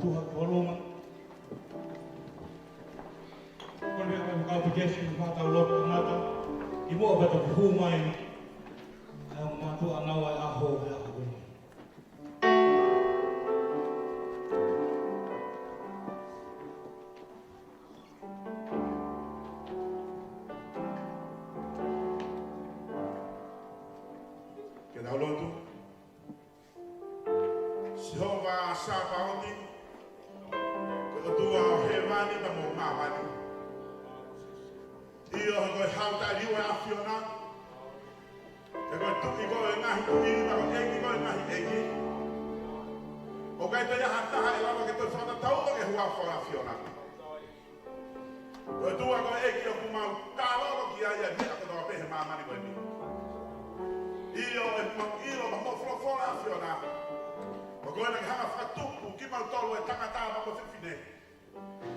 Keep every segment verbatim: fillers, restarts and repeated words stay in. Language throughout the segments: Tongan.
Tuha ki ʻolunga. Kole ʻa e kau pekesi mo e kau lotu kamata. Kimuʻa pea toki hū mai ʻa e ongo mātuʻa ngāue ʻa e ʻaho, he ʻaho ko eni. Ke tau lotu. Sihova Sāpaoti, ko e ʻOtua ʻo hēvani pea mo māmani. ʻIo, he ko e hau taʻeliua ʻa e ʻAfiona. He ko e Tuʻi koe ʻo e ngaahi tuʻi, pea ko e ʻEiki koe ʻo e ngaahi ʻeiki. ʻOku ʻikai toe ʻi ai ha taha ʻe lava ke toe fakatatau ki he huafa ʻo e ʻAfiona. Ko e ʻOtua ko e ʻEiki ʻoku mau kālolo ki ai ʻa e meʻa kotoa pē he māmani ko eni. ʻIo, ʻoku mau ʻilo pea mo folofola ʻa e ʻAfiona. Ko koe naʻa ke hanga ʻo fakatupu kimautolu ʻa e tangata pea mo e fefine.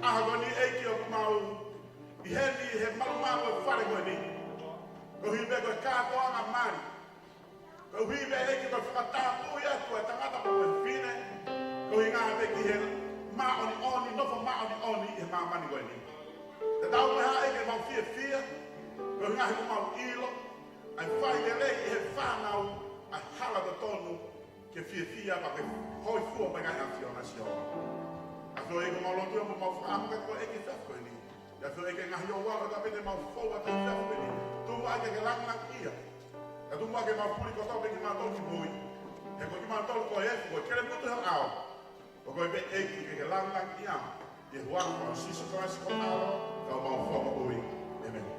ʻAho ko eni ʻEiki ʻoku mau ʻi heni he malumalu ʻo e fale ko eni. Koeʻuhi pē ko e kātoanga mali. Koeʻuhi pē ʻEiki ko e fakatapui atu ʻa e tangata mo e fefine. Koeʻuhi ngā pē ki he māʻoniʻoni, nofo māʻoniʻoni ʻi he māmani ko eni. Tatau pē ʻa e ʻEiki mau fiefia. Koeʻuhi ngā he ʻoku mau ʻilo ʻa e fai lelei ʻe he fānau ʻa e hala totonu ke fiefia pea ke hōifua mai ai ʻa e ʻAfiona Sihova. ʻAfio ʻEiki ʻoku mau lotua mo mau fakaʻamu kiate koe ʻEiki he efiafi ko eni. ʻAfio ʻEiki ngaahi ouau ʻoku ʻi ai pē ʻemau fou atu he efiafi ko eni. Tuku muʻa ke ke langilangiʻia. Ka tuku muʻa ke mau puli kotoa pē kimautolu ki mui. He ko kimautolu ko e efu, ko e kelemutu he ʻao. Ko koe pē ʻEiki ke ke langilangiʻia. ʻI he huafa ʻo Sīsū Kalaisi ko homau ʻAlo, ka ko homau Fakamoʻui. ʻĒmeni.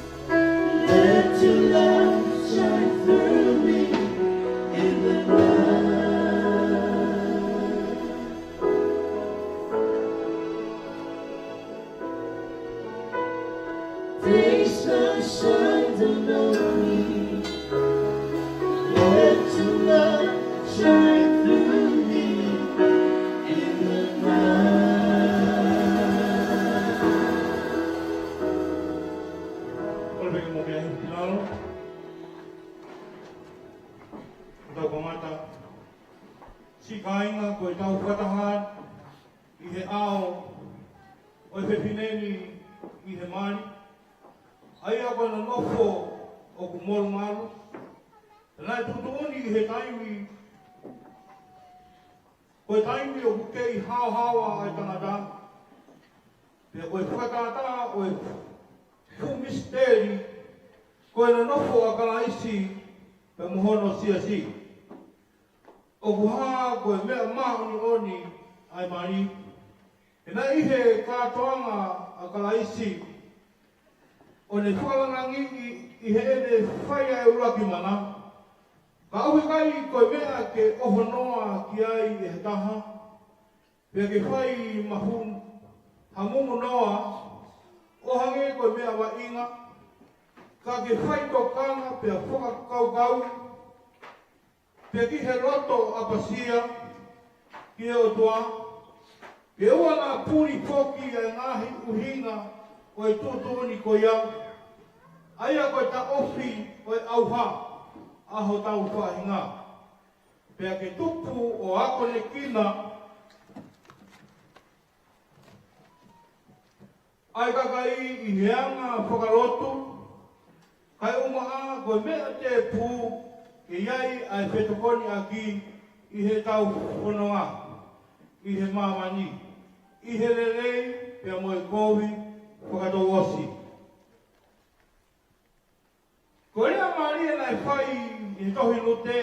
Let your love shine through me in the night. Take sunshine to know me. Let your love shine through me in the night. Kole pē ke mou meʻa hifo ki lalo. Tau kamata. Siʻi kāinga, ko ʻetau fakataha ʻi he ʻao ʻo e fefine ni ʻi he mali, ʻa ia ko ʻene nofo ʻoku molumalu. Naʻe tuʻutuʻuni ʻi he taimi, ko e taimi ʻoku kei haohaoa ai e tangata, pea ko e fakatātā ʻo e fuʻu misiteli, ko e nonofo ʻa Kalaisi pea mo hono siasi. ʻOku hā ko e meʻa māʻoniʻoni ʻa e mali. He naʻe ʻi he kātoanga ʻa Kalaisi ʻo ne fakalangilangiʻi ʻi heʻene fai ʻa e ʻuluaki mana. Ka ʻoku ʻikai ko e meʻa ke ʻohonoa ki ai ʻe ha taha, pea ke fai mahu-, hamumu noa ʻo hangē ko e meʻa vaʻinga, ka ke fai tokanga pea fakakaukau pea ki he loto ʻapasia ki he ʻOtua, ke ʻoua naʻa puli foki ʻa e ngaahi ʻuhinga ʻo e tuʻutuʻuni ko ia, ʻa ia ko e taʻofi ʻo e ʻauha ʻa hotau faʻahinga, pea ke tupu ʻo akonekina ʻa e kakai ʻi he anga fakalotu, kaeʻumaʻā ko e meʻa tēpū ke ʻi ai ʻa e fetokoniʻaki ʻi heʻetau fononga ʻi he māmani, ʻi he lelei pea mo e kovi fakatouʻosi. Ko e lea mālie naʻe fai ʻi he tohi Lute,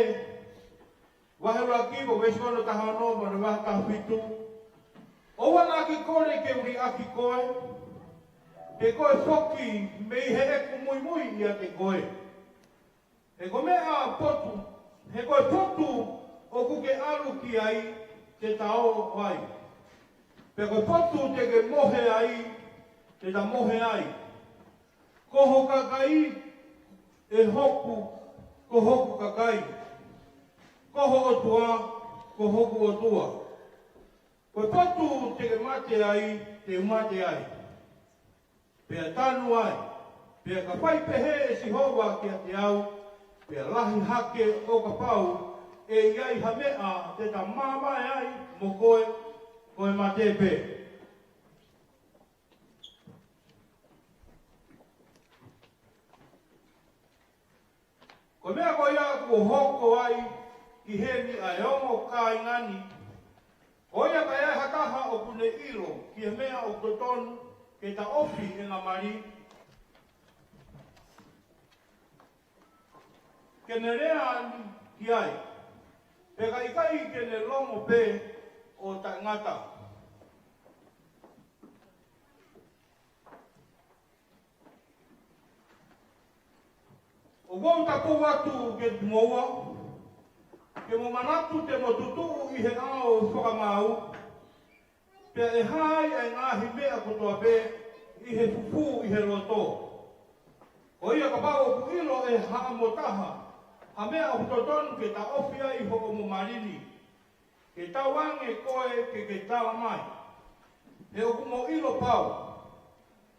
vahe ʻuluaki, ko e veesi ko hono taha ono mo e vahe taha fitu: ʻOua naʻa ke kole ke u liʻaki koe, pe ko e foki mei heʻeku muimui ʻiate koe. He ko e meʻa potu, he ko e potu ʻoku ke ʻalu ki ai, te ta ō ai. Pea ko e potu te ke mohe ai, te ta mohe ai. Ko ho kakai ʻe hoku, ko hoku kakai. Ko ho ʻOtua, ko hoku ʻOtua. Ko e potu te ke mate ai, te u mate ai. Pea tanu ai, pea ka fai pehē ʻe Sihova kiate au, pea lahi hake ʻo kapau ʻe ʻi ai ha meʻa te ta mamae ai mo koe, ko e mate pē. Ko e meʻa ko ia kuo hoko ai ʻi heni ʻa e ongo kāinga ni, ko ia ka ʻi ai ha taha ʻoku ne ʻilo ki he meʻa ʻoku totonu ke taʻofi ʻena mali, ke ne lea ki ai, pea ka ʻikai ke ne longo pē ʻo taʻengata. ʻOku ou tapu atu kiate kimoua, ke mo manatu te mo tutuʻu ʻi he ʻao fakamaau, Pea ʻe hā ai ʻa e ngaahi meʻa kotoa pē ʻi he fufū ʻi he loto. Ko ia kapau ʻoku ʻilo ʻe hamou taha ha meʻa ʻoku totonu ke taʻofi ai hoʻomo mali ni, ke tauange koe ke ke tala mai, he ʻoku mo ʻilo pau.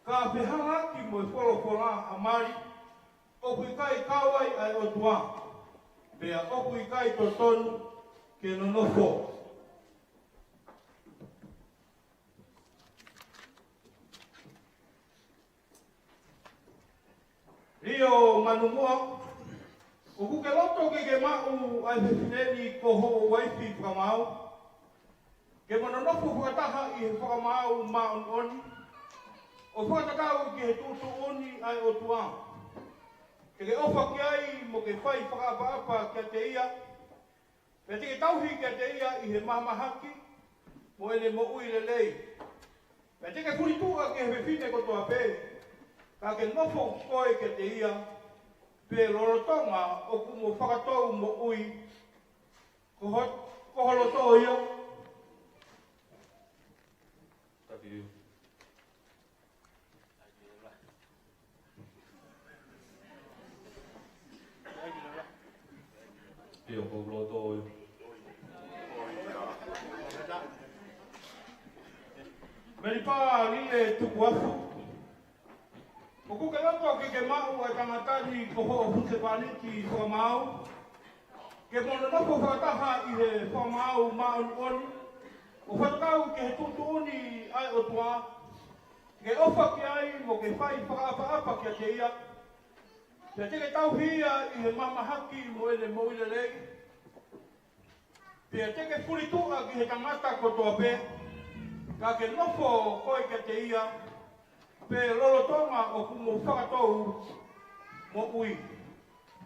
Ka fehangahangai mo e folofola ʻa mali, ʻoku ʻikai kau ai ʻa e ʻOtua, pea ʻoku ʻikai totonu ke nonofo. Lio Manumoa, ʻoku ke loto ke ke maʻu ʻa e fefine ni ko hoʻo uaifi fakamaau, ke mo nonofo fakataha ʻi he fakamaau māʻoniʻoni, ʻo fakatatau ki he tuʻutuʻuni ʻa e ʻOtua. Ke ke ʻofa ki ai mo ke fai fakaʻapaʻapa kiate ia, pea te ke tauhi kiate ia ʻi he mahamahaki mo ʻene moʻui lelei. Pea te ke fulituʻa ki he fefine kotoa pē, ka ke nofo koe kiate ia, pea lolotonga ʻoku mo fakatou moʻui. Ko ho-, ko ho loto ia. ʻIo, ko ho loto ia. Melipa Lile Tukuafu. ʻOku ke loto ke ke maʻu ʻa e tangata ni ko hoʻo husepāniti fakamaau, ke mo nonofo fakataha ʻi he fakamaau māʻoniʻoni, ʻo fakatatau ki he tuʻutuʻuni ʻa e ʻOtua, ke ʻofa ki ai mo ke fai fakaʻapaʻapa kiate ia, pea te ke tauhi ia ʻi he mahamahaki mo ʻene moʻui lelei. Pea te ke fulituʻa ki he tangata kotoa pē, ka ke nofo koe kiate ia, pea lolotonga ʻoku mo fakatou moʻui.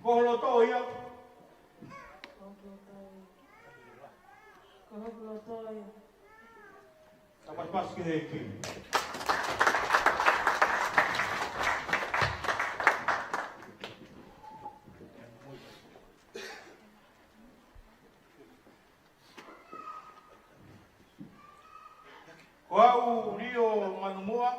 Ko ho loto ia. Ko ho loto ia. Ka pasipasi ki he ʻEiki. Ko au Lio Manumoa.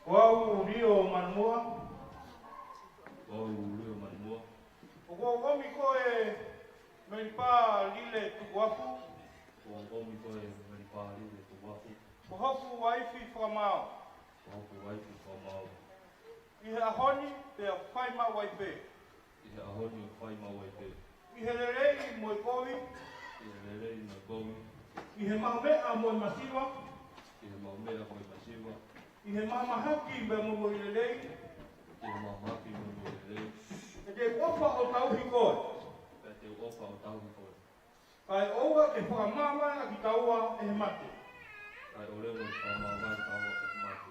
Ko au Lio Manumoa. Ko au Lio Manumoa. ʻOku ou ʻomi koe Melipa Lile Tukuafu. ʻOku ou ʻomi koe Melipa Lile Tukuafu. Ko hoku uaifi fakamaau. Ko hoku uaifi fakamaau. ʻI he ʻaho ni pea fai maʻu ai pē. ʻI he ʻaho ni ʻo fai maʻu ai pē. ʻI he lelei mo e kovi. ʻI he lelei mo e kovi. ʻI he maʻumeʻa mo e masiva. ʻI he maʻumeʻa mo e masiva. ʻI he mahamahaki mo e moʻui lelei. ʻI he mahamahaki mo e moʻui lelei. Pea te u ʻofa ʻo tauhi koe. Pea te u ʻofa ʻo tauhi koe. Kae ʻoua ke fakamāvae ʻa kitaua ʻe he mate. Kae ʻoua ke fakamāvae kitaua ʻe he mate.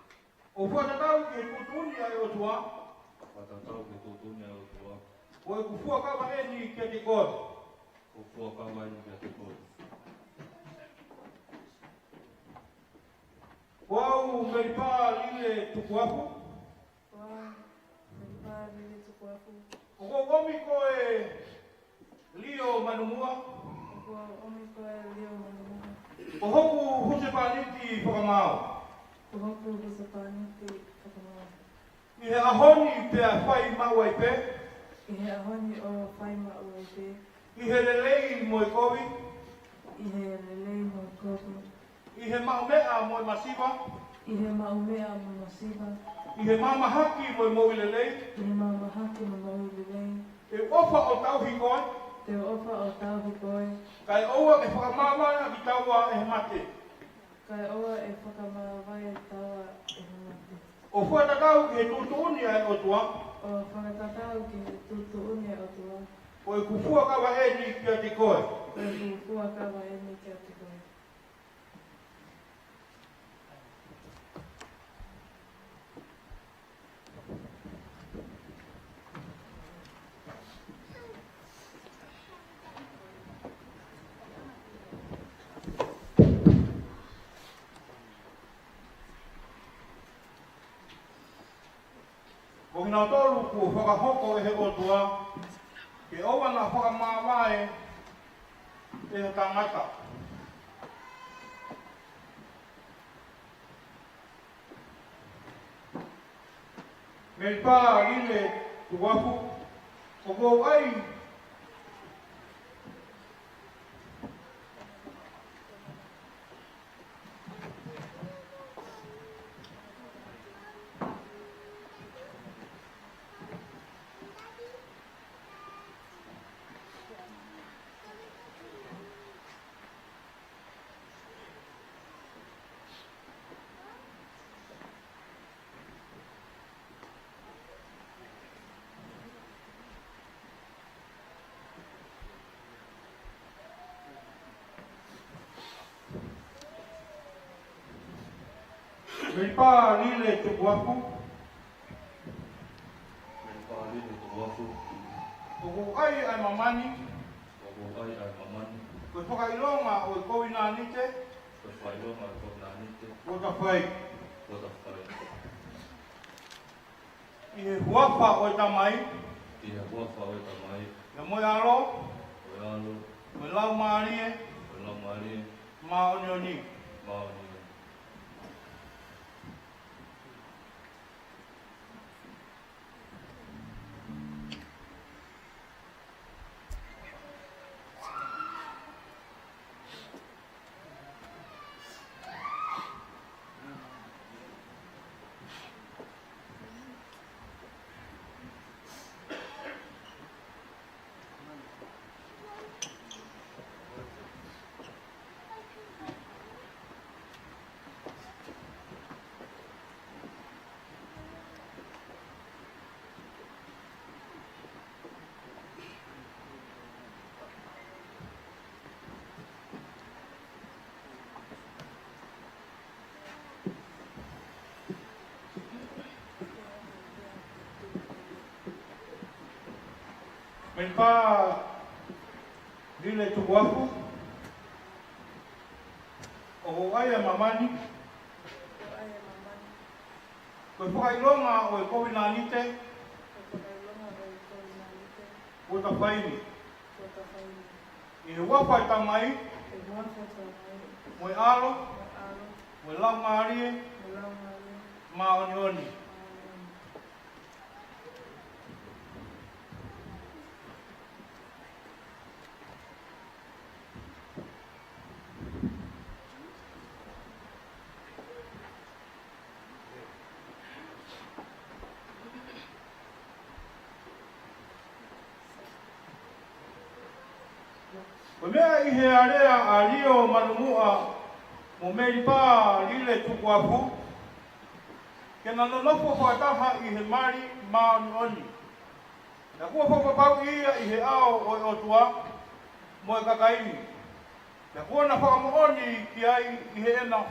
ʻO fakatatau ki he tuʻutuʻuni ʻa e ʻOtua. Fakatatau ki he tuʻutuʻuni ʻa e ʻOtua. Ko ʻeku fuakava eni kiate koe. Ko e fuakava eni kiate koe. Ko au Melipa Lile Tukuafu. Ko au Melipa Lile Tukuafu. ʻOku ou ʻomi koe Lio Manumoa. ʻOku ou ʻomi koe Lio Manumoa. Ko hoku husepāniti fakamaau. Ko hoku husepāniti fakamaau. ʻI he ʻaho ni pea fai maʻu ai pē. ʻI he ʻaho ni ʻo fai maʻu ai pē. ʻI he lelei mo e kovi. ʻI he lelei mo e kovi. ʻI he maʻumeʻa mo e masiva. ʻI he maʻumeʻa mo e masiva. ʻI he mahamahaki mo e moʻui lelei. ʻI he mahamahaki mo e moʻui lelei. Te u ʻofa ʻo tauhi koe. Te u ʻofa ʻo tauhi koe. Kae ʻoua ke fakamāvae ʻa kitaua ʻe he mate. Kae ʻoua ʻe fakamāvae taua ʻe he mate. ʻO fakatatau ki he tuʻutuʻuni ʻa e ʻOtua. ʻO fakatatau ki he tuʻutuʻuni ʻa e ʻOtua. Ko ʻeku fuakava eni kiate koe. Ko ʻeku fuakava eni kiate koe. Ko kinautolu kuo fakahoko ʻe he ʻOtua ke ʻoua naʻa fakamāvae ʻe ha tangata. Melipa Lile Tukuafu, ʻoku ou ʻai Melipa Lile Tukuafu. Melipa Lile Tukuafu. ʻOku ou ʻai ʻa e māmani. ʻOku ou ʻai ʻa e māmani. Ko e fakaʻilonga ʻo e kovinānite. Ko e fakaʻilonga ʻo e kovinānite. Kuo ta fai. Kuo ta fai. ʻI he huafa ʻo e Tamai. ʻI he huafa ʻo e Tamai. Pea mo e ʻAlo. Mo e ʻAlo. Mo e Laumālie. Mo e Laumālie. Māʻoniʻoni. Māʻoniʻoni. Melipa Lile Tukuafu, ʻoku ou ʻai ʻa e māmani. Ko e fakaʻilonga ʻo e kovinānite. Kuo ta fai ni. ʻI he huafa ʻo e Tamai. Mo e ʻAlo. Mo e Laumālie. Māʻoniʻoni. Ko e meʻa ʻi he alea ʻa Lio Manumuʻa mo Melipa Lile Tukuafu, ke na nonofo fakataha ʻi he mali māʻoniʻoni. Naʻa kuo fakapapauʻi ia ʻi he ʻao ʻo e ʻOtua mo e kakai ni. Pea kuo na fakamoʻoni ki ai ʻi heʻena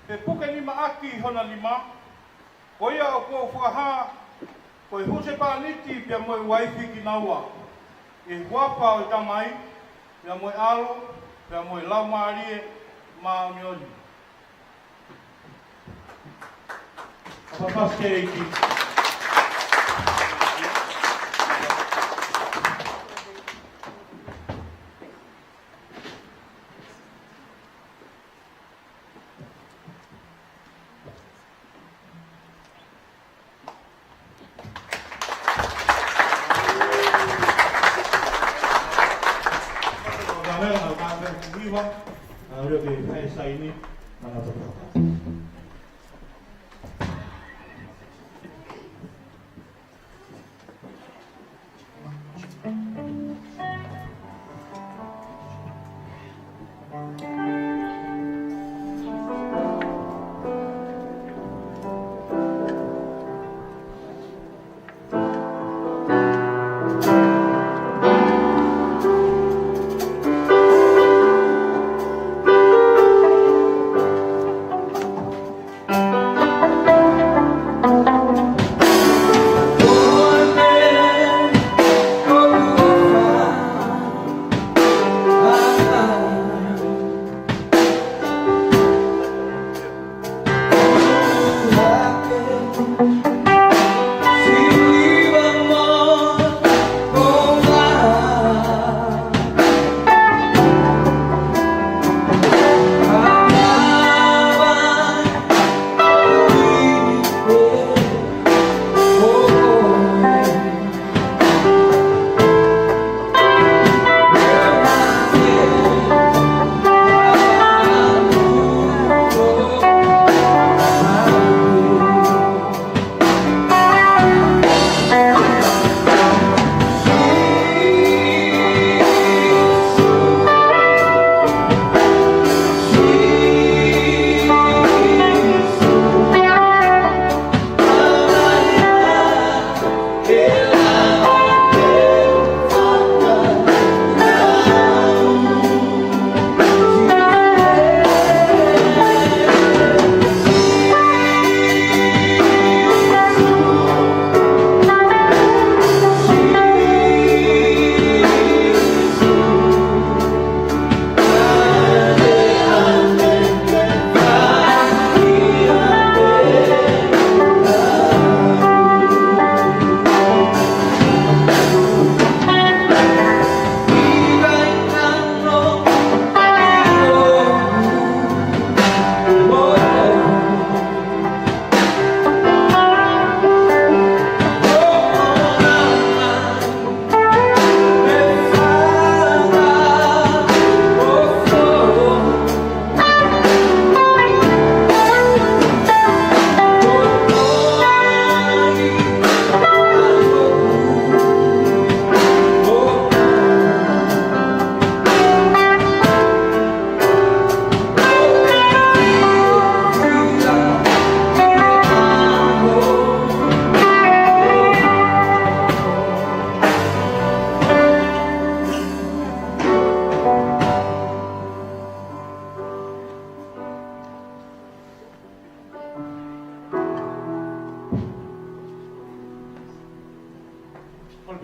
fepukenima ʻaki hona nima, ko ia ʻoku ou fakahā ko e husepāniti pea mo e uaifi kinaua, ʻi he huafa ʻo e Tamai, pea mo e ʻAlo, pea mo e Laumālie Māʻoniʻoni. Papa Pastor Keiki.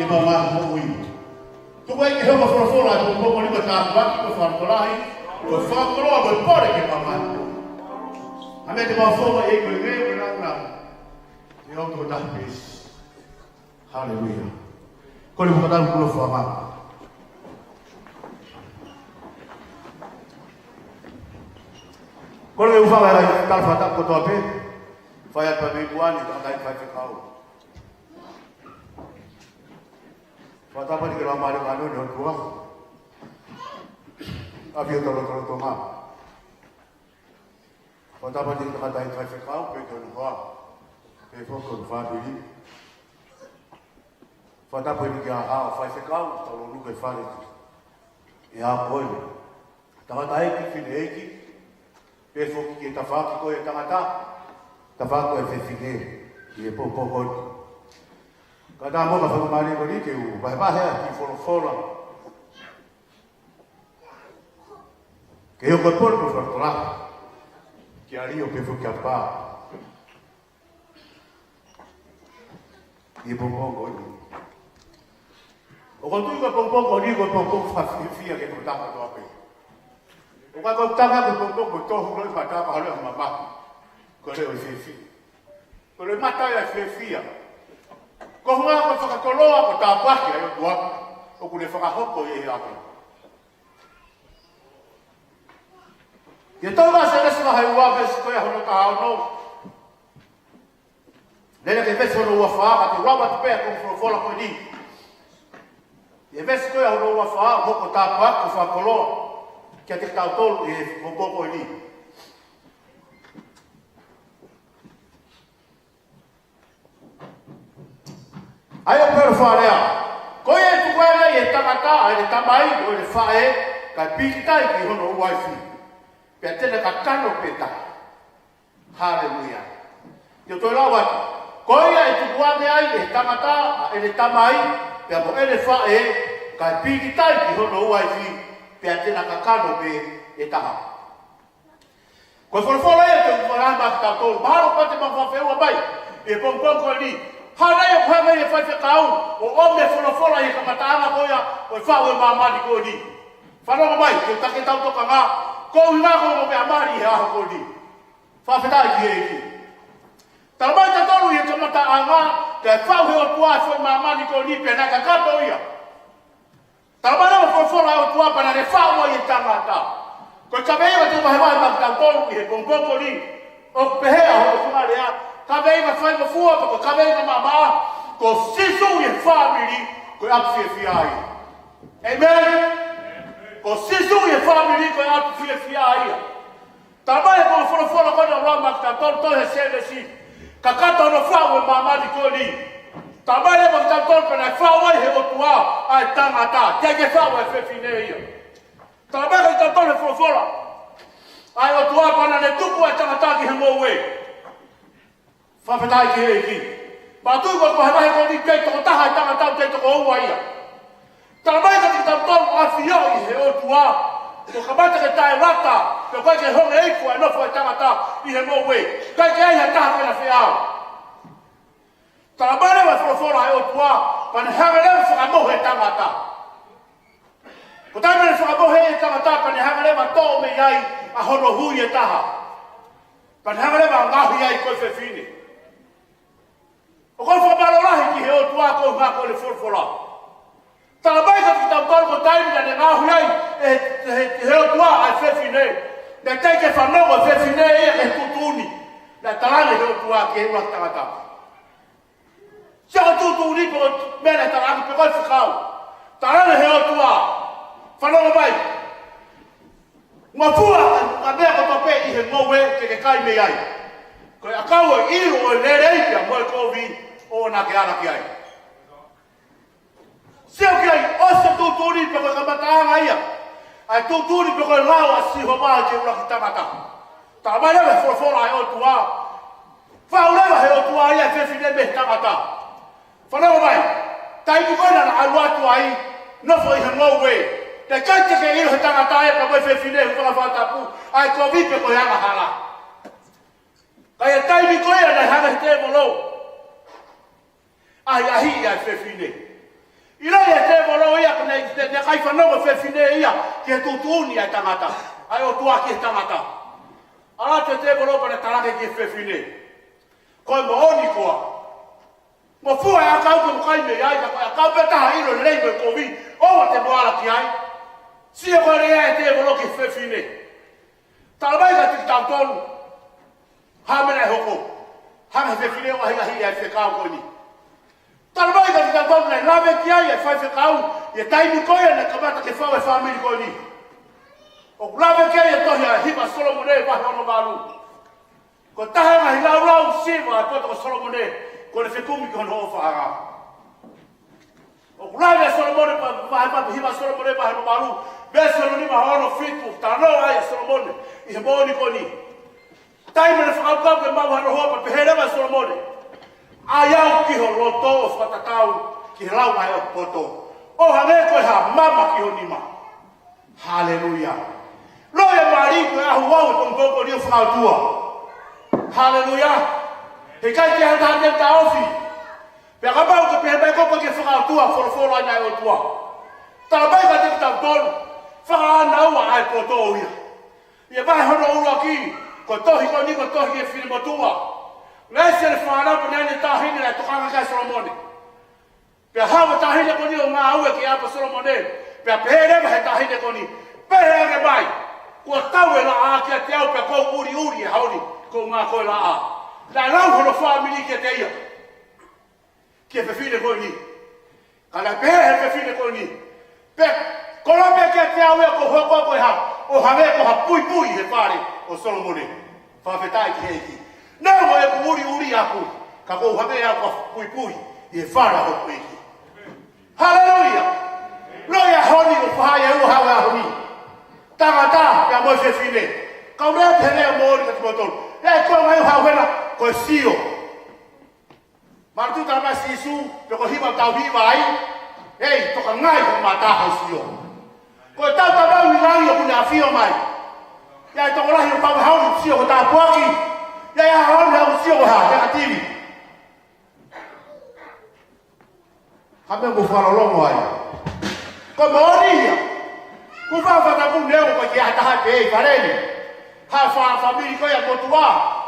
ke maumau moʻui. Tuku ai ke hoko folofola ʻa e pongipongi ni ko e tāpuaki, ko e fakalotolahi, ko e fakakoloa, ko e pole ke maumau moʻui. ʻA e meʻa te mau foua ʻEiki ko e ngeia mo e lāngilangi. ʻE ʻo tō tahi pēsi. Haleluia. Kole muʻa ke tau kula fua mai. Kole ke u hūfanga he tala fakatapu kotoa pē. Fai atu pē mei muʻa ni, tangataʻeiki faifekau. Fakatapu atu ki he Laumālie Māʻoniʻoni ʻo e ʻOtua. ʻAfio ʻi hotau lotolotonga. Fakatapu atu ki he tangataʻeiki faifekau, pea ki hono hoa, pea foki ki hono fāmili. Fakatapu atu ki he haʻa faifekau, tau lonu ke fale. ʻE ʻa koe. Tangataʻeiki, fineʻeiki, pea foki ki he tafaʻaki ko ē ʻo e tangata, tafaʻaki ko ē ʻo e fefine, ʻi he pongipongi ni. Ka ta mo ka fakamālō ko eni ke u vahevahe ʻa e kiʻi folofola. Ke hoko e pole ko e fakakoloa. Kia Lio pea foki kia Pā. ʻI he pongipongi ni. ʻOku ou tui ko e pongipongi ni, ko e pongipongi fakafiefia ki he tokotaha kotoa pē. ʻOku ʻikai ko e tanga ko e pongipongi ko e tohu loi mata ka hale ʻa mamahi. Ko e leʻo fiefia. Ko e leʻo mata ia fiefia. Ko e ʻuhinga ko e fakakoloa ko e tāpuaki ʻa e ʻOtua. ʻOku ne fakahoko ʻi he ʻaho ni. ʻI he tohi ʻa Sēnesi vahe ua veesi ko ia hono taha ono. Lele ki he veesi hono ua fā, ka te u lau atu pē ʻa e kiʻi folofola ko eni. ʻI he veesi ko ia hono ua fā, hoko tāpuaki ko e fakakoloa. kiate kitautolu ʻi he pongipongi ko eni. ʻA ia ʻoku pehē hono fakalea: Ko ia ʻe tukuange ai ʻe he tangata ʻa ʻene tamai mo ʻene faʻē, kae pīkitai ki hono uaifi, pea te na kakano pē taha. Haleluia. Te u toe lau atu. Ko ia ʻe tukuange ai ʻe he tangata ʻa ʻene tamai pea mo ʻene faʻē, kae pīkitai ki hono uaifi, pea te na kakano pē ʻe taha. Ko e folofola ia te u fakahā maʻa kitautolu. Mahalo pē te mau fakafeʻao mai ʻi he pongipongi ko eni. Hā nai ʻoku hanga ʻe he faifekau ʻo ʻomi e folofola ʻi he kamataʻanga ko ia ʻo e faʻu ʻo e māmani ko eni? Fanongo mai, ke u taki ʻetau tokanga koeʻuhi ko e meʻa mali ʻi he ʻaho ko eni. Fakafetaʻi ki he ʻEiki. Talamai kiate kitautolu ʻi he kamataʻanga, ke faʻu ʻe he ʻOtua e foʻi māmani ko eni pea naʻe kakato ia. Talamai leva ʻe he folofola ʻa e ʻOtua pea naʻa ne faʻu ai e tangata. Ko e kaveinga te u vahevahe maʻa kitautolu ʻi he pongipongi ko eni, ʻoku pehē ʻa hono fakalea, kaveinga faingofua pea ko e kaveinga maʻamaʻa: Ko Sīsū ʻi he fāmili ko e ʻapi fiefia ia. ʻĒmeni. Ko Sīsū ʻi he fāmili ko e ʻapi fiefia ia. Talamai ʻe he folofola ko eni ʻoku lau maʻa kitautolu, tohi ʻa Sēnesi, kakato hono faʻu e māmani ko eni. Talamai leva kiate kitautolu pea naʻe faʻu ai ʻe he ʻOtua ʻa e tangata, teʻeki ke faʻu ʻe he fefine ia. Talamai kiate kitautolu ʻe he folofola ʻa e ʻOtua pea naʻa ne tuku ʻa e tangata ki he ngoue. Fakafetaʻi ki he ʻEiki. Pea tui ko e vahevahe ko eni, kei tokotaha e tangata, kei toko ua ia. Talamai kiate kitautolu ʻoku ʻafioʻi ʻe he ʻOtua, kuo kamata ke taʻelata, pea ʻoku ʻikai ke honge iku ʻa e nofo ʻa e tangata ʻi he ngoue. ʻIkai ke ʻi ai ha taha ke na feʻao. Talamai leva ʻe he folofola ʻa e ʻOtua, pea ne hanga leva ʻo fakamohe e tangata. Ko e taimi naʻa ne fakamohe ai e tangata, pea ne hanga leva ʻo toʻo mei ai ʻa hono hui ʻe taha. Pea ne hanga leva ʻo ngaohi ai ko e fefine. ʻOku ou fakamālō lahi ki he ʻOtua koeʻuhi ko ʻene folofola. Talamai kiate kitautolu ko e taimi naʻa ne ngaohi ai ʻe he, he, he ʻOtua ʻa e fefine, naʻe teʻeki ke fanongo e fefine ia ki he tuʻutuʻuni naʻe talaange ʻe he ʻOtua ki he ʻuluaki tangata. Sio ki he tuʻutuʻuni pe ko e meʻa naʻe talaange pe ko e fekau. Talaange ʻe he ʻOtua, fanongo mai. Ngofua ʻa e meʻa kotoa pē ʻi he ngoue ke ke kai mei ai. Ko e ʻakau ʻo e ʻilo ʻo e lelei pea mo e kovi, ʻoua naʻa ke ala ki ai. Sio ki ai, ʻosi e tuʻutuʻuni pe ko e kamataʻanga ia ʻa e tuʻutuʻuni pe ko e lao ʻa Sihova ki he ʻuluaki tangata. Talamai leva ʻe he folofola ʻa e ʻOtua, faʻu leva ʻe he ʻOtua ia e fefine mei he tangata. Fanongo mai, taimi ko ē naʻa na ʻalu atu ai ʻo nofo ʻi he ngoue, naʻe ʻikai te ke ʻilo ʻe he tangata ia pe ko e fefine, hūfanga he fakatapu, ʻa e kovi pe ko e angahala. Ka ʻi he taimi ko ia naʻe hanga ʻe he tēvolo ʻo ʻahiʻahiʻi ʻa e fefine. ʻIloʻi ʻe he tēvolo ia naʻe, naʻe, naʻe ʻikai fanongo e fefine ia ki he tuʻutuʻuni ʻa e tangata, ʻa e ʻOtua ki he tangata. ʻAlu atu e tēvolo pea ne talaange ki he fefine, ko e moʻoni koā? Ngofua e ʻakau ke mo kai mei ai, ka ko e ʻakau pē taha ʻilo e lelei mo e kovi, ʻoua te mo ala ki ai. Sio ko e lea ʻa e tēvolo ki he fefine. Talamai kiate kitautolu ha meʻa naʻe hoko. Hanga ʻe he fefine ʻo ʻahiʻahiʻi ʻa e fekau ko eni. Talamai kiate kitautolu naʻe lave ki ai e faifekau ʻi he taimi ko ia naʻe kamata ke faʻu e fāmili ko eni. ʻOku lave ki ai e tohi ʻa e Hiva ʻa Solomone vahe hono valu. Ko e taha e ngaahi laulau siva ʻa e poto ko Solomone, ko ʻene fekumi ki hono ʻofaʻanga. ʻOku lave ʻa Solomone, pa-, pa-, pa-, Hiva ʻa Solomone vahe hono valu, veesi hono nima, ono, fitu, talanoa ai ʻa Solomone ʻi he moʻoni ko eni. Taimi naʻe fakakaukau ke maʻu hano hoa, pea pehē leva ʻe Solomone, ʻai au ki ho loto ʻo fakatatau ki he lau ʻa e poto, ʻo hangē ko e hā mama ki ho nima. Haleluia. Loi e mali ko e ʻaho ua ʻo e pongipongi ni ʻo fakaʻotua. Haleluia. Heʻikai ke ʻi ai ha taha te ne taʻofi. Pea kapau ʻoku ke pehē mai ko koe ke fakaʻotua, folofola ʻa e ʻOtua. Talamai kiate kitautolu, fakaʻānaua ʻa e poto ia. ʻI he vahe hono ʻuluaki, ko e tohi ko eni ko e tohi ki he finemotuʻa. Naʻe ʻi ai ʻene fānau pea naʻe ʻi ai ʻene taʻahine naʻe tokanga ki ai ʻa Solomone. Pea haʻu e taʻahine ko eni ʻo ngāue ki he ʻapi ʻo Solomone, pea pehē leva ʻe he taʻahine ko eni, pehē ange mai, kuo tau e laʻā kiate au pea ʻoku ou ʻuliʻuli he ʻaho ni, kuo u ngāue ko e laʻā. Naʻe lau hono fāmili kiate ia, ki he fefine ko eni. Ka naʻe pehē ʻe he fefine ko eni, pe kolope kiate au ia ʻoku ou hoko ko e hā? ʻo hangē ko ha puipui he fale ʻo Solomone. Fakafetaʻi ki he ʻEiki. Neongo ʻeku ʻuliʻuli ʻaʻaku, ka ʻoku ou hangē au ko ha puipui he fale ʻo e ʻEiki. Haleluia. Loi ʻaho ni ʻoku fai e ua hau ʻaho ni. Tangata pea mo e fefine. Kau lea pē he lea moʻoni kiate kimoutolu. Lea ko e ngaahi hau hena, ko e sio. Mālō, talamai ʻe Sīsū, pe ko e hiva ʻoku tau hiva ai, ʻei, tokangaʻi hoʻo mata ʻi he sio. Ko e tau tamau ʻi langi ʻoku ne ʻafio mai. ʻI ai e tokolahi ʻoku pau ke haʻu ʻo sio ko e tāpuaki. ʻI ai e haʻu ʻo sio ko e hā, he ʻatili. Ka meʻa mo fakalolongo ai. Ko e moʻoni ia. Ko e fakatātā pē neongo ko e kiʻi ʻaho ʻe taha pē ʻi fale ni. Ha fa-, fāmili ko ia motuʻa,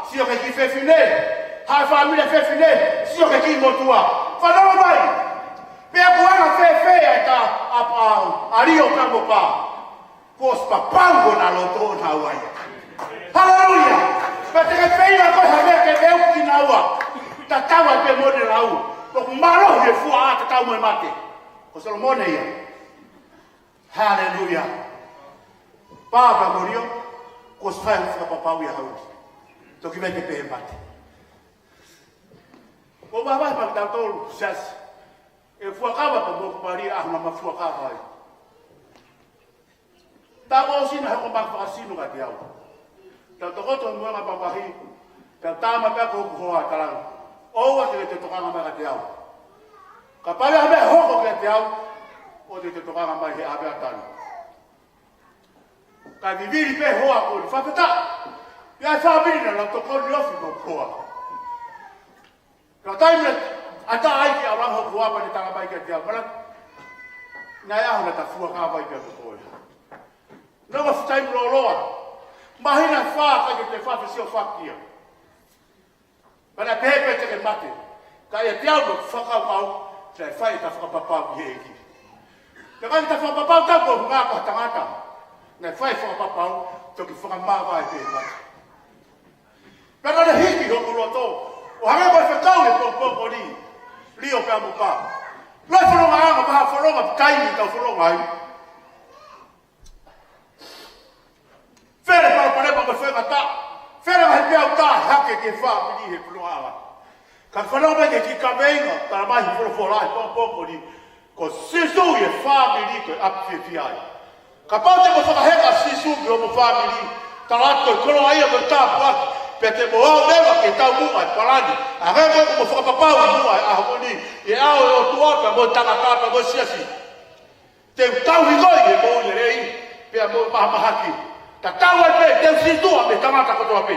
sio ki he kiʻi fefine. Ha fāmili fefine, sio ki he kiʻi motuʻa. Fanongo mai. Pea ʻoku anga fēfē ʻa e ta-, ʻa, ʻa, ʻa Lio pea mo Pā. Kuo ʻosi papau ko ʻenau loto ʻo nau ai. Haleluia. Pea te ke pehē ko e hā e meʻa ke meʻa ki naua. Tatau ai pē mo ʻene lau. ʻOku mālohi e fua ʻa e tatau mo e mate. Ko Solomone ia. Haleluia. Pā pea mo Lio, kuo ʻosi fai hoʻo fakapapau ia hau. Toki meʻa ke pehē mate. Ko e vāvāhi maʻa kitautolu, siasi. ʻE fuakava pea mo Pālia ʻa e ʻaho naʻa ma fuakava ai. Tau ʻosi na hoko mai fakasino kiate au. Tau tokoto mo anga mavahi. Tau tama pea ko hoku hoa talangu. ʻOua te ke tokanga mai kiate au. Kapau ʻe ʻi ai ha meʻa hoko kiate au, ʻoua te ke tokanga mai he ʻave ʻa tanu. Ka vivili pē hoa ko e fakafetaʻi. ʻI ai e fāmili naʻa nau tokoni ofi mo e hoa. Ka taimi naʻe ʻatā ai ki ʻalu ange hoku hoa pea ne talamai kiate au, Malaki, naʻe ʻi ai e ʻaho naʻa ta fuakava ai pea mo koe. Naʻe fuʻu taimi lōloa. Māhina ʻe fā ʻikai ke te fafisi ʻo fakia. Pea naʻe pehē pē te ke mate. Ka ʻiate au mo e fakakaukau, te u fai ʻeta fakapapau ki he ʻEiki. Pea ʻikai ke ta fakapapau ta ko e hunga ko ha tangata. Naʻe fai e fakapapau, toki fakamavae pē mate. Pea naʻe hiki hoku loto, ʻo hangē ko e fekau he pongipongi ni, Lio pea mo Pā. Loi fononga anga, pea ha fononga taimi tau fononga ai. Fele palopalema mo e faingataʻa. Fele ngaahi peau tā hake ki he fāmili he fononga anga. Ka fanongo mai ki he kiʻi kaveinga, talamai he folofola he pongipongi ni. Ko Sīsū ʻi he fāmili ko e ʻapi fiefia ia. Kapau te mo fakaheka Sīsū ki homo fāmili, tala atu ko e koloa ia mo e tāpuaki, pea te mo aʻu leva ki he taumuʻa e palani, ʻa e ngaahi ko ē kuo mo fakapapau ʻi muʻa he ʻaho ni, ʻi he ʻao ʻo e ʻOtua pea mo e tangata pea mo e siasi. Te u tauhi koe ʻi he moʻui lelei, pea mo e mahamahaki. Tatau ai pē, te u sītuʻa mei he tangata kotoa pē.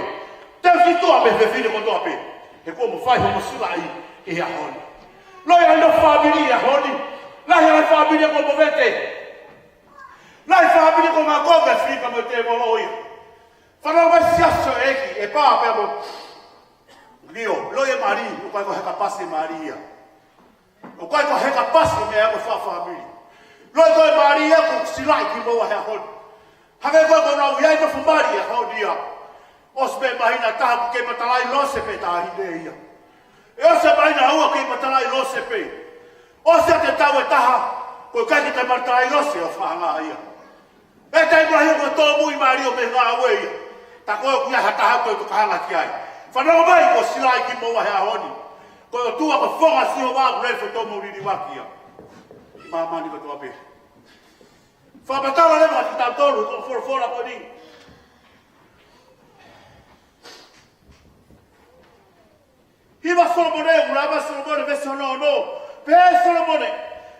Te u sītuʻa mei he fefine kotoa pē. He kuo mo fai homo silaʻi ʻi he ʻaho ni. Loi ʻa e nofo fāmili ʻi he ʻaho ni. Lahi ʻa e fāmili kuo mo vete. Lahi fāmili kuo ngāue ko e fika mo e tēvolo ia. Fanongo mai siasi ʻo e ʻEiki, ʻe Pā pea mo Lio, loi e mali, ʻoku ʻikai ko e heka pasi e mali ia. ʻOku ʻikai ko e heka pasi e meʻa ia ko e fakafāmili. Loi ko e mali ia kuo silaʻi kimoua he ʻaho ni. Hangē ko e ko nau ʻi ai e nofo mali he ʻaho ni ia. ʻOsi pē māhina ʻe taha kuo kei matalaʻi lose pē taʻahine ia. ʻE ʻosi e māhina ʻe ua kei matalaʻi lose pē. ʻOsi ʻa e taʻu ʻe taha, kuo ʻikai ke ta matalaʻi lose ʻo fakaanga ia. ʻE taimi lahi ko e tōmui mai Lio mei he ngāue ia. Tā ko ē ʻoku ʻi ai ha taha ʻoku tau toki hanga ki ai. Fanongo mai kuo silaʻi kimoua he ʻaho ni. Ko e ʻOtua ko e fofonga ʻo Sihova ʻoku lele fo tōmui liliu ʻaki ia. ʻI māmani kotoa pē. Fakamatala leva kiate kitautolu, ko e folofola ko eni. Hiva Solomone, ʻuluaki Solomone, veesi hono ono. Pehē ʻe Solomone,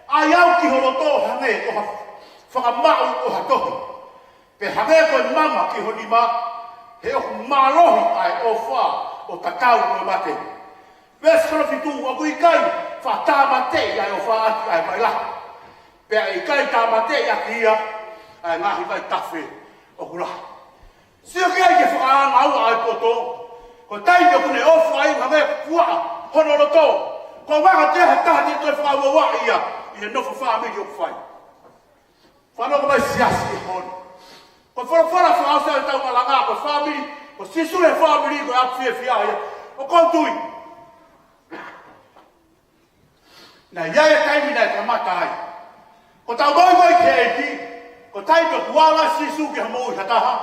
ʻai au ki ho loto hangē ko ha fakamaʻu ʻo ha tohi. Pea hangē ko e mama ki ho nima, he ʻoku mālohi ʻa e ʻofa ʻo tatau mo e mate. Veesi hono fitu, ʻoku ʻikai faʻa tāmateʻi ʻa e ʻofa ʻaki ʻa e vai lahi. Pea ʻe ʻikai tāmateʻi ʻaki ia ʻa e ngaahi vai tafe ʻoku lahi. Sio ki ai ke fakaanga ua ʻa e poto. Ko e taimi ʻoku ne ʻofa ai hangē ko e fua hono loto. Ko e anga ʻe ha taha te ne toe fakaʻauʻauaʻi ia ʻi he nofo fāmili ʻoku fai. Fanongo mai siasi ʻi he ʻaho ni. Ko e folofola fakaʻosi ʻetau malanga, ko e fāmili, ko Sīsū he fāmili, ko e ʻapi fiefia ia. ʻOku ou tui. Naʻe ʻi ai e taimi naʻe kamata ai. Ko ʻetau moʻui ko ē ki he ʻEiki, ko e Taimi ʻoku ala ai ʻa Sīsū ki ha moʻui ha taha,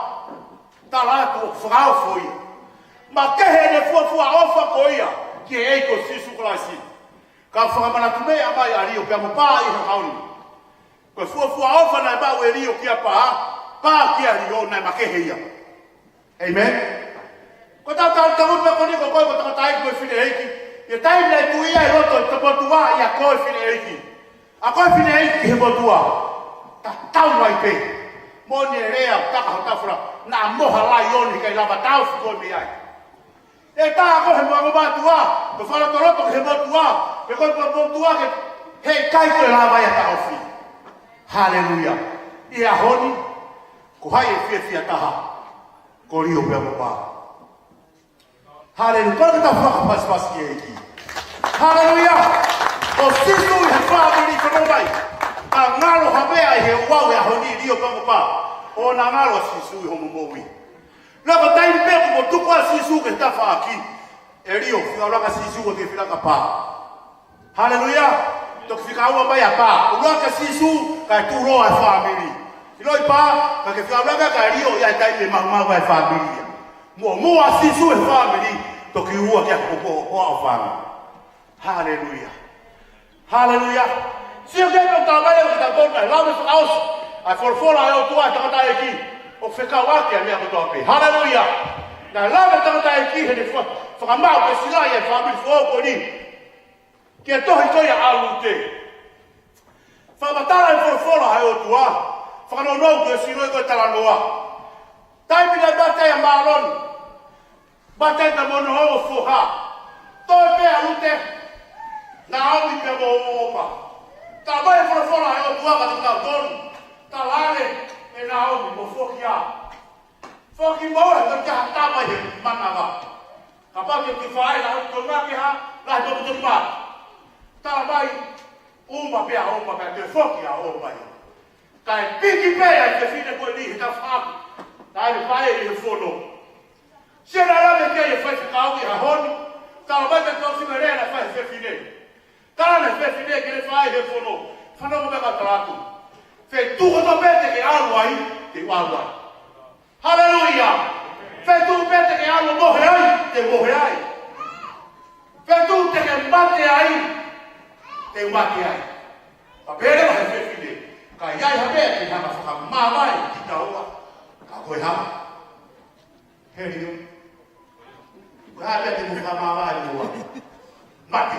tala atu ʻoku fakaofo ia. Makehe ʻene fuofua ʻofa ko ia ki he ʻEiki ko Sīsū Kalaisi. Ka fakamanatu mai ʻa Lio pea mo Pā ʻi he ʻaho ni. Ko e fuofua ʻofa naʻe maʻu ʻe Lio kia Pā, Pā kia Lio, naʻe makehe ia. ʻĒmeni. Ko ʻetau tau tau pē ko eni ko koe ko e tangataʻeiki mo e fineʻeiki. ʻI he taimi naʻe tuʻu ai e loto ʻo e motuʻa ʻia koe fineʻeiki. ʻA koe fineʻeiki ki he motuʻa. Tatau ai pē. Moʻoni e lea ʻoku taka hotau fala. Naʻa mo ha laione ʻikai lava taʻofi koe mei ai. ʻE tā koe he moʻunga mātuʻa, ko e fakalotoloto ki he motuʻa, pe ko e motuʻa ke heʻikai toe lava ia ʻo taʻofi. Haleluia. ʻI he ʻaho ni, ko hai ʻe fiefia taha, ko Lio pea mo Pā. Haleluia. Ko e ke tau fakapasipasi ki he ʻEiki. Haleluia. Ko Sīsū ʻi he fāmili ko ē mai. Ka ngalo ha meʻa ʻi he ouau he ʻaho ni Lio pea mo Pā. ʻOua naʻa ngalo ʻa Sīsū ʻi hoʻomo moʻui. Laka taimi pē kuo tuku ʻa Sīsū ki he tafaʻaki. ʻE Lio, fika ʻuluaki ʻa Sīsū ʻo te fika ʻuluaki ʻa Pā. Haleluia. Toki fika ua mai ʻa Pā. ʻUluaki ʻa Sīsū, kae tuʻuloa e fāmili. ʻIloʻi Pā, ka ke fika ʻuluaki ʻa Lio, ʻi ai e taimi ʻe maumau ai e fāmili ia. Muʻomuʻa ʻa Sīsū he fāmili, toki ua ki he kupu ʻo ʻaofanga. Haleluia. Haleluia. Sio ki he meʻa ʻoku tala mai ʻe he tau tonu, naʻe lave fakaʻosi ʻa e folofola ʻa e ʻOtua ki he tangataʻeiki. ʻOku fekauʻaki ʻa e meʻa kotoa pē. Haleluia. Naʻe lave tangataʻeiki heʻene fa-, fakamaʻu pē silaʻi e fāmili foʻou ko eni. Ki he tohi ko ia ʻa Lute. Fakamatala e folofola ʻa e ʻOtua. Fakanounou ke sio ki he talanoa. Taimi naʻe mate ai ʻa Māloni. Mate ai pea mo hono ongo foha. Toe pē ʻa Lute, Naomi pea mo Naʻomi. Tala mai e folofola ʻa e ʻOtua kiate kitautolu. Talaange ʻe Naomi mo foki ā. Foki mo e, ko e taha tama ʻi he manava. Kapau te ke fai la, ko nga ke ha, la he toko tonu mā. Tala mai, ʻuma pē ʻa Naʻomi pea toe foki ʻa Naʻomi. Kae piki pē ʻa e fefine ko eni he tafaʻaki. Kae fai ʻi he fono. Sio naʻe lave ki ai e faifekau ʻi he ʻaho ni. Tala mai pē tau sima lea naʻe fai he fefine. Tala naʻe fefine ke ne fai he fono. Fanongo mai ka tala atu. Feituʻu kotoa pē te ke ʻalu ai, te u ʻalu ai. Haleluia. Feituʻu pē te ke ʻalu ʻo mohe ai, te u mohe ai. Feituʻu te ke mate ai, te u mate ai. Pea pehē leva he fefine, ka ʻi ai ha meʻa ke hanga fakamāvae kitaua, ka ko e hā? Heliu. Ko e hā pē te mou fakamāvae muʻa? Mate.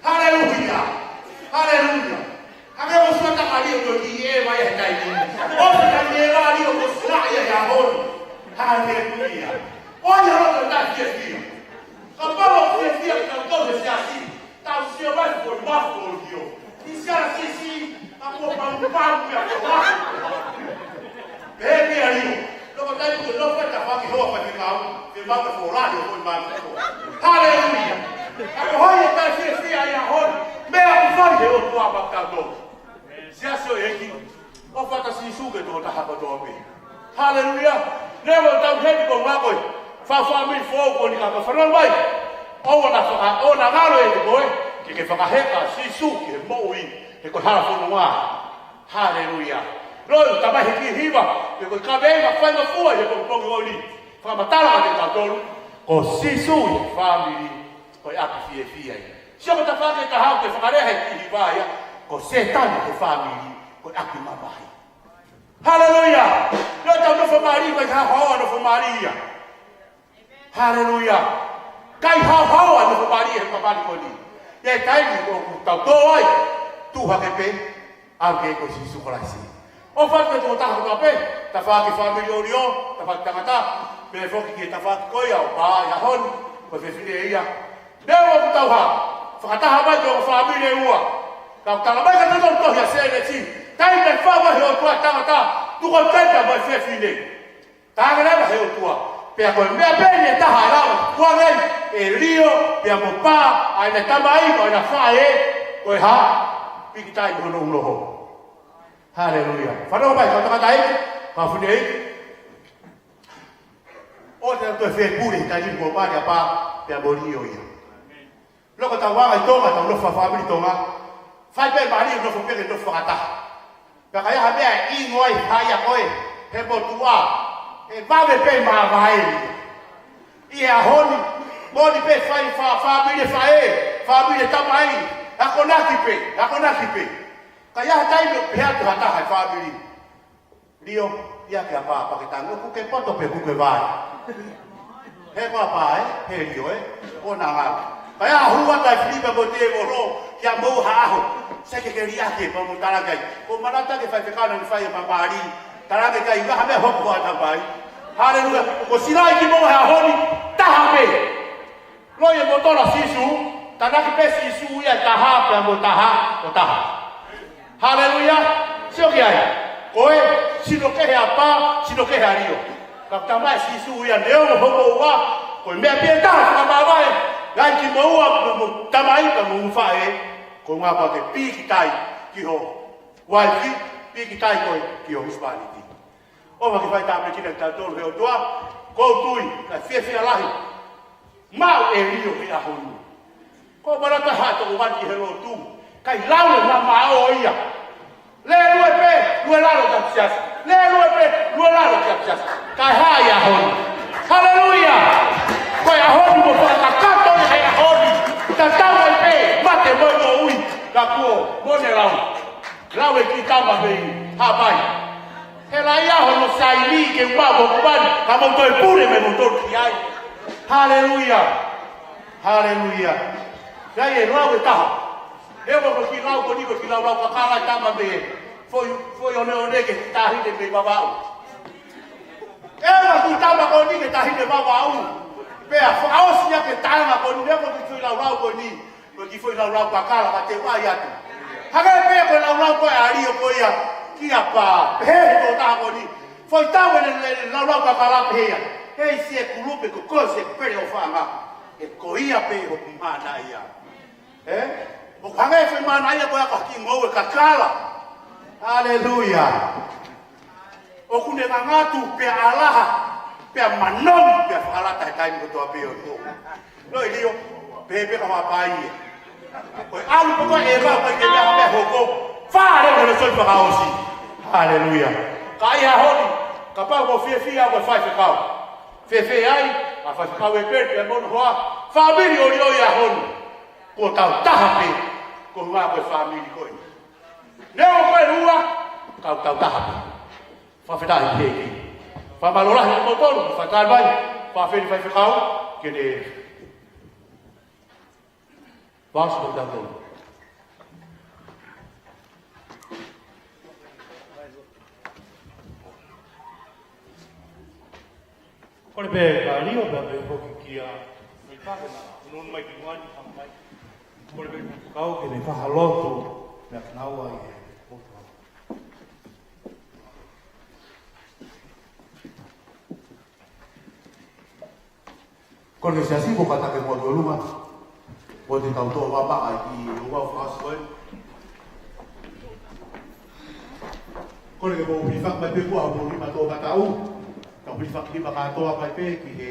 Haleluia. Haleluia. Hangē ko e sio ʻa Lio ko e kiʻi ʻeva ia he taimi ni. ʻOsi e kiʻi ʻeva ʻa Lio ko e sila ia ia hon. Haleluia. ʻOi, ʻa e loto ʻoku tau fiefia. Kapau ʻoku fiefia kitautolu he siasi, tau sio mai ko e mafu ʻo Lio. Ki siasi, a ko pau pau ia ko e mafu. Pehē pē ʻa Lio. Loko taimi ko ē nofo ai tafaʻaki hoa faifekau, ke mau ka fola Lio ko e mafu. Haleluia. ʻA ko hai ʻe tau fiefia ia hon. Meʻa ʻoku fai he ʻOtua maʻa kitautolu. Siasi ʻo e ʻEiki. ʻOfa atu ʻa Sīsū ki he tokotaha kotoa pē. Haleluia. Neongo ʻetau heni ko e ngaahi fāmili foʻou ko eni ka ka fanongo mai. ʻOua naʻa faka-, ʻoua naʻa ngalo ʻe koe, ke ke fakaheka ʻa Sīsū ki he moʻui, he ko e hala fononga. Haleluia. Loi, tamai he kiʻi hiva, he ko e kaveinga faingofua he pongipongi ko eni. Fakamatala kiate kitautolu, ko Sīsū ʻi he fāmili, ko e ʻapi fiefia ia. Sio ko e tafaʻaki ʻe taha ʻoku fakalea he kiʻi hiva ia, ko Sētane he fāmili, ko e ʻapi mamahi. Haleluia. Loi, tau nofo mali, ʻikai haohaoa nofo mali ia. Haleluia. ʻIkai haohaoa nofo mali he papali ko eni. ʻI he taimi ʻoku tau tō ai, tuʻu hake pē, ʻalu ki he ʻEiki ko Sīsū Kalaisi. ʻOfa atu ki he tokotaha kotoa pē, tafaʻaki fāmili ʻo Lio, tafaʻaki tangata, pea foki ki he tafaʻaki ko ia ʻo Pā ʻi he ʻaho ni, ko e fefine ia. Neongo ʻoku tau hā, fakataha mai ko e fāmili ʻe ua. Ka ʻoku tala mai kiate kitautolu ʻe he tohi ʻa Sēnesi, taimi naʻe fai mai he ʻOtua e tangata, tuku atu ai pē mo e fefine. Talaange leva he ʻOtua. Pea ko e meʻa pē ʻe taha ʻe lava, ko e ngaahi, ʻe Lio, pea mo Pā, ʻa ʻene tamai, ʻa ʻene faʻē, ko e hā, pīkitai mo hono unoho. Haleluia. Fanongo mai, kau tangataʻeiki, kau fineʻeiki. ʻOua te tau toe fepule, taimi ni ko e pale ʻa Pā, pea mo Lio ia. Loko tau anga ʻi Tonga, tau nofo fāmili Tonga. Fai pē mali, nofo pē ke nofo fakataha. Ka ʻi ai ha meʻa ʻe ʻingo ai ha ia ko ē he motuʻa, ʻe vave pē māvae. ʻI he ʻaho ni, moʻoni pē fai fa-, fāmili faʻē, fāmili tamai, akonaki pē, akonaki pē. Ka ʻi ai ha taimi ʻoku pehē atu ha taha he fāmili: Lio, ia ke apa, pea ke tangi, ʻoku ke poto pe ʻoku ke vae. He ko apa ē, he Lio ē, ʻo na ngā. Pea hū atu ʻa e fili pea mo e tēvolo kia moua ha ʻaho. Sai ke ke liʻaki pea mo talaki ai. Ko e manatu ki he faifekau naʻa ne fai e mamahi. Talaki ki ai, ʻi ai ha meʻa hoko ʻa e tamai. Haleluia. Ko Silaʻi kimoua he ʻaho ni, taha pē. Loi e motola ʻa Sīsū, tānaki pē ʻe Sīsū ia e taha pea mo e taha ʻo taha. Haleluia. Sio ki ai. Ko e sino kehe ʻa Apa, sino kehe ʻa Lio. Ka tamai ʻa Sīsū ia, neongo hoʻomou ua, ko e meʻa pē ʻe taha ʻe fakamāvae ai kimoua, mo, mo tamai pea mo faʻē, ko e ʻuhinga ke pīkitai ki ho uaifi, pīkitai koe ki ho husepāniti. ʻOfa ke fai tāpuekina kitautolu ʻe he ʻOtua, ʻoku ou tui, kae fiefia lahi. Maʻu ʻe Lio he ʻaho ni. Ko e manatu ʻa e tokoua ni he lotu. ʻIkai lau e mamaʻo ia. Lue pē, lue lalo ki ʻapisiasi. Lue pē, lue lalo ki ʻapisiasi. Kae hā ia he ʻaho ni. Haleluia. Ko e ʻaho ni mo fakakakato ia he ʻaho ni. Tatau ai pē mate mo e moʻui. Ka kuo mole lau. Lau e kiʻi tama mei Haʻapai. He lahi ʻaho no saini ke ua mo kumani, ka mou toe pule mei mou tolu ki ai. Haleluia. Haleluia. Sai e lau e taha. He ua ko e kiʻi lau ko eni ko e kiʻi laulau kakala e tama mei, foʻi, foʻi oneone ki he kiʻi taʻahine mei Vavaʻu. He ua kiʻi tama ko eni ki he taʻahine Vavaʻu. Pea fakaʻosi ia ki he taʻanga ko eni, he ua ko e kiʻi foʻi laulau ko eni. Ko e kiʻi foʻi laulau kakala ka te u ʻai atu. Hangē pē ko e laulau ko ē ʻa Lio ko ia kia Apa. Pehē he tokotaha ko eni. Foʻi tau ʻene, ʻene laulau kakala pehē ia. Hei siʻi kulupe ko koe siʻi pele ʻofaʻanga. He ko ia pē hoku manaia. Ē? ʻOku hangē foʻi manaia ko ia ko e kiʻi ngoue kakala. Haleluia. ʻOku ne ngangatu pea ʻalaha, pea manomi, pea fakalata he taimi kotoa pē ʻo e pō. Loi Lio, pehē pē ka Haʻapai ia. Ko e ʻalu pē ko ē ʻo ʻai ke meʻa pē hoko. Fale mo e soi fakaʻosi. Haleluia. Ka ʻi he ʻaho ni, kapau ʻoku fiefia ʻa e faifekau. Fēfē ai, ʻa e faifekau ʻEpeli pea mo hono hoa. Fāmili ʻo Lio ʻi he ʻaho ni. Kuo tau taha pē, ko e ʻuhinga ko e fāmili ko eni. Neongo ko e lua, ka tau taha pē. Fakafetaʻi ki he ʻEiki. Fakamālō lahi kimoutolu, fakafetaʻi mai, fakafetaʻi faifekau, ke ne paasi mo tautolu. Kole pē kia Lio, pea pē foki kia Mika, ke na nofo mai ki muʻa ni, hanga mai. Kole pē ki he kau ke ne fakalotu, pea ke na ua ʻi he potu. Kole ke siasi mo kātaki mo tolunga. Mo te tau toʻo vavaʻa ʻi he ua fasi ko ē. Kole ke mou hilifaki mai pē kuo mou lima toʻo kātoa. Kau hilifaki lima kātoa mai pē ki he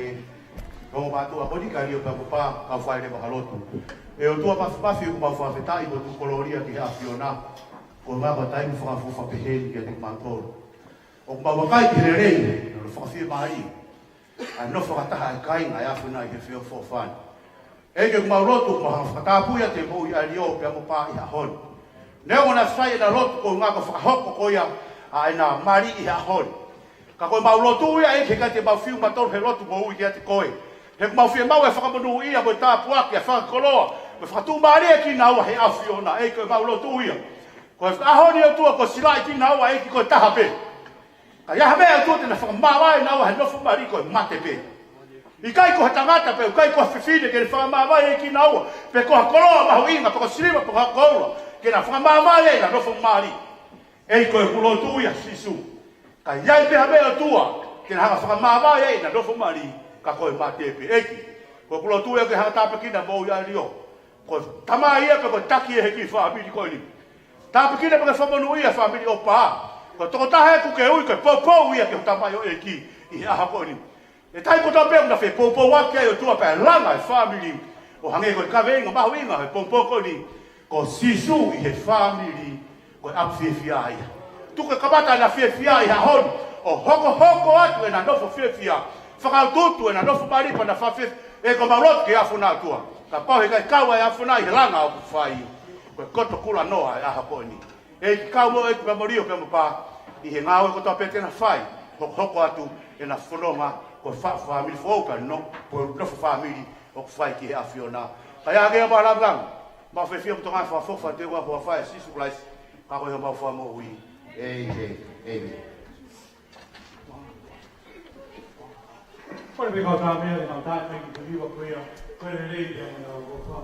ongo mātuʻa ko eni kia Lio pea mo Apa, kau fai leva ha lotu. ʻE ʻOtua Mafimafi, ʻoku mau fakafetaʻi mo tuku kolōlia ki he ʻAfiona. Ko e ngaahi taimi fakaʻofoʻofa pehē ni kiate kimautolu. ʻOku mau vakai ki he lelei, naʻa ne fakafiemālie ʻa e nofo fakataha ʻa e kāinga ʻa e ʻAfiona ʻi he feʻofoʻofani. ʻEiki, ʻoku mau lotu, mau hanga ʻo fakatapui ʻa e moʻui ʻa Lio pea mo Apa ʻi he ʻaho ni. Neongo naʻa sai ʻena lotu ko e ʻuhinga ko e fakahoko ko ia ʻa ʻena mali ʻi he ʻaho ni. Ka ko ʻemau lotu ia, ʻEiki, ʻikai te mau fiu mautolu he lotu moʻui kiate koe. He ʻoku mau fiemaʻu e fakamonūʻia mo e tāpuaki, ʻa e fakakoloa, mo e fakatuʻumālie kinaua he ʻAfiona, ʻEiki, ko ʻemau lotu ia. Ko e ʻaho ni ʻOtua, kuo Silaʻi kinaua, ʻEiki, ko e taha pē. Ka ʻi ai ha meʻa ʻOtua te na fakamāvae kinaua he nofo mali, ko e mate pē. ʻIkai ko ha tangata pē, ʻikai ko ha fefine ke ne fakamāvae kinaua, pe ko ha koloa mahuʻinga, pe ko e siliva, pe ko ha koula, ke na fakamāvae ʻena nofo mali. ʻEiki, ko ʻeku lotu ia Sīsū. Ka ʻi ai pē ha meʻa ʻOtua te na hanga ʻo fakamāvae ʻena nofo mali, ka ko e mate pē, ʻEiki. Ko ʻeku lotu ia ke hanga ʻo tāpuekina moʻui ʻa Lio. Ko e tamai ia, ko e taki ʻi he kiʻi fāmili ko eni. Tāpuekina pea ke fakamonūʻia e fāmili ʻo Apa. Ko e tokotaha ʻoku ke ui, ko e poupou ia ki ho tamaioʻeiki ʻi he ʻaho ko eni. ʻE taimi kotoa pē ʻoku na fepoupouaki ai ʻOtua pea langa e fāmili. ʻO hangē ko e kaveinga mahuʻinga he poupou ko eni. Ko Sīsū ʻi he fāmili, ko e ʻapi fiefia ia. Tuku e kamata ʻena fiefia ʻi he ʻaho ni, ʻo hokohoko atu ʻena nofo fiefia, fakautuutu ʻena nofo mali pea na fafie, ʻe ko mau lotu ke afuna ʻOtua. Kapau he ʻikai kau ʻa e afuna ʻi he langa ʻoku fai, ko e koto kula noa e ʻaho ko eni. ʻEiki, kau mo e ʻEiki pea mo Lio pea mo Pa, ʻi he ngāue kotoa pē te na fai, hokohoko atu ʻena fononga ko e fa-, fāmili foʻou pea no, ko e nofo fāmili ʻoku fai ki he ʻAfiona. Ka ʻi ai ke ʻa mau lāngilangi, mau fiefia mo tokanga fakafoki atu ʻi he huafa ʻo Sīsū Kalaisi, ka ko homau Fakamoʻui. ʻĒmeni. ʻĒmeni. Ko e pē kau tā meʻa, kau tā meʻa ki te liwa ko ia, ko e lelei ia mo e ʻaloʻofa.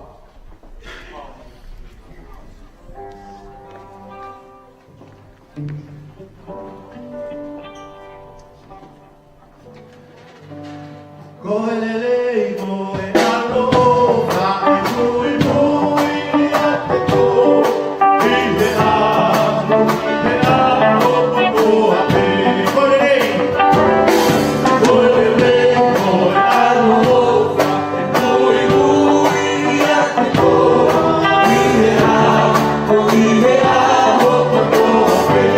Ko e lelei mo e ʻaloʻofa ʻe muimui ʻiate koe ʻi he ʻaho, ʻi he ʻaho kotoa pē. Ko e lelei, ko e lelei mo e ʻaloʻofa ʻe muimui ʻiate koe ʻi he ʻaho, ʻi he ʻaho kotoa pē.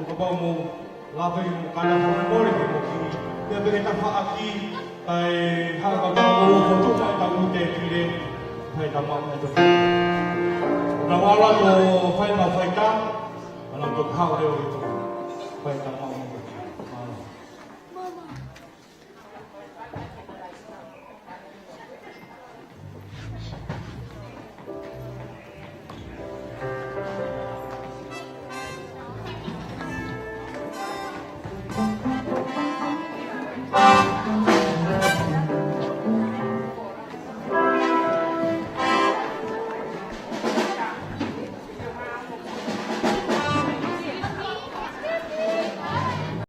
Kapau mo lave mo kana fakamolemole mo ki. Pea peke tafaʻaki, kae haka ka mo fotu mai ta ute pile, hai ta mau ute. Na wala to fai ma fai ta, ana to hau leo i to. Fai ta.